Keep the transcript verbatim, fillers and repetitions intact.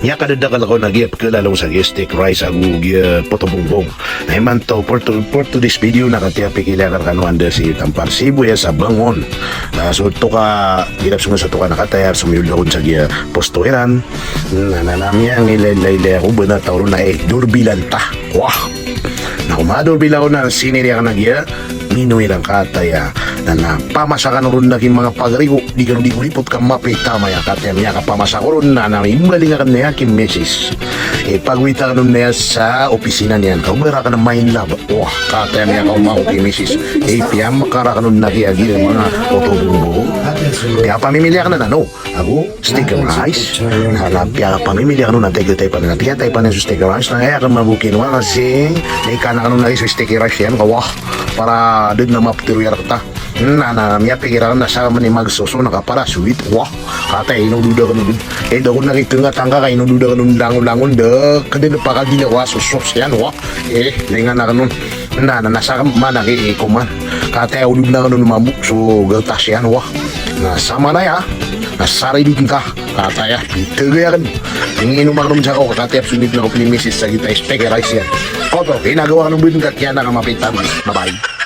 Aya kadadakel ako na giya pekhalalong sa giya steak rice ago giya potobongbong. Na imanto, for to-, for today's video na katii a pikilaya ko rekano anda si Tampar Sibuyas a Bangon. Na so toka, girap so nga so toka na kataya, so miyold akon sa giya posto iran. Na, na, na miyangilaylay ako, bena tawron na, eh, dorbilan ta. Wah! Na ko madorbil ako na siniri aken a giya mino iran kataya. Na, na pamasa kano ron na ki manga pagari ko, di kano di ko ripot ka mapita maya kataya, miyakapamasa ko ron na, na imbaling aken na aya ki misis. Eh, pagowit aken on na aya sa opisina niyan, ka o ba raken a main lab. Wah, kataya miyakaoma ko ki misis. Eh, piyamekar aken on na ki a giya manga potobongbong. Piyapamimili aken a, ano, ago steak rice. Na, na piyapamimili aken on na tig a taypa niyan, na tig a taypa niyan so steak rice na aya aken mambo kinowa kasi na ikaneg aken on na so steak rice iyan ka, wah, para den na mapetero iyan rekta. Na, na miyapikir aken na sa mani magsoso na ka para sweet, wah. Kataya inodod aken on. Eh, da ako na ki tenga tangka ka inodod aken on langon-langon, da keden pakagila, wah, so sauce iyan, wah. Eh, lingan aken on. Na, na, na sa mana ki koman. Kataya odod aken on mambo so gatas iyan, wah. Na samanaya na saridot ngka. Kataya pitagay aken. Inginom aken on sako, kataya psondot na ko pn i misis sa giya steak rice iyan. Oto, inagawa aken on beden ka kiyanak a mapita. Bye-bye.